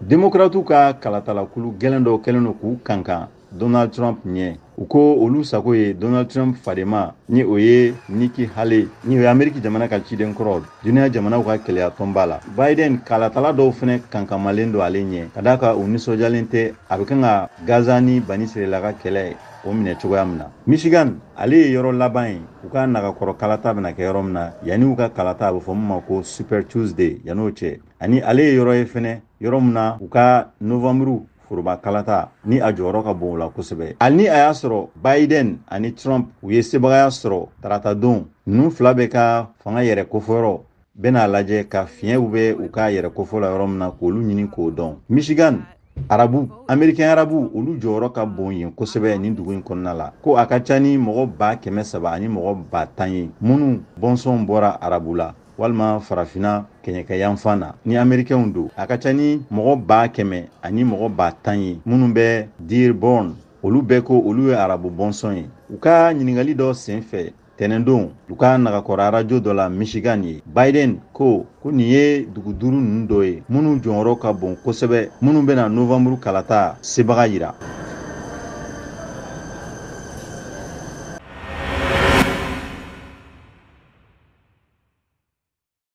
Demokratiw ka kalatalakulu gɛlɛn dɔw kɛlen don k'u kankan Donald Trump ɲɛ. U ko olu sago ye Donald Trump fadenma, ni o ye Nikki Haley, ni o ye Ameriki jamana ka ciden kɔrɔ duniya jamanaw ka keleya tɔnba la. Biden kalatala dɔw fɛnɛ kankamalen don ale ɲɛ, ka d'a kan u nisɔndiyalen tɛ a bɛ kan ka Gaza ni Bani Sirela ka kɛlɛ o minɛ cogoya min na. Michigan, ale ye yɔrɔ laban ye u ka nagakɔrɔ kalata bɛna kɛ yɔrɔ min na yanni u ka kalata, a bɛ fɔ min ma ko Super Tuesday, yan'o cɛ. Ani ale ye yɔrɔ ye fɛnɛ yɔrɔ min na u ka novembre foroba kalata ni a jɔyɔrɔ ka bon o la kosɛbɛ. Hali ni a y'a sɔrɔ Biden ani Trump u ye sebagaya sɔrɔ taratadon, ninnu fila bɛ ka fanga yɛrɛ kofɔyɔrɔ bɛna lajɛ ka fiɲɛw bɛ u ka yɛrɛ kofɔ la yɔrɔ min na k'olu ɲini k'o dɔn. Michigan, arabu, Américain arabu, olu jɔyɔrɔ ka bon yen kosɛbɛ nin dugu in kɔnɔna la, ko a ka ca ni mɔgɔ 300,000 ani mɔgɔ 10,000 ye minnu bɔnsɔn bɔra arabu la walima farafinna kɛɲɛkɛ yanfan na ni Américainw don. A ka ca ni mɔgɔ 100,000 ani mɔgɔ 10,000 ye minnu bɛ Dearborn, olu bɛɛ ko olu ye arabu bɔnsɔn ye. U ka ɲininkali dɔ sen fɛ tɛnɛndon u ka nagakɔrɔ arajo dɔ la Michigan ye, Biden ko ko nin ye dugu duuru ninnu dɔ ye minnu jɔyɔrɔ ka bon kosɛbɛ, minnu bɛna novembre kalata sebaga yira.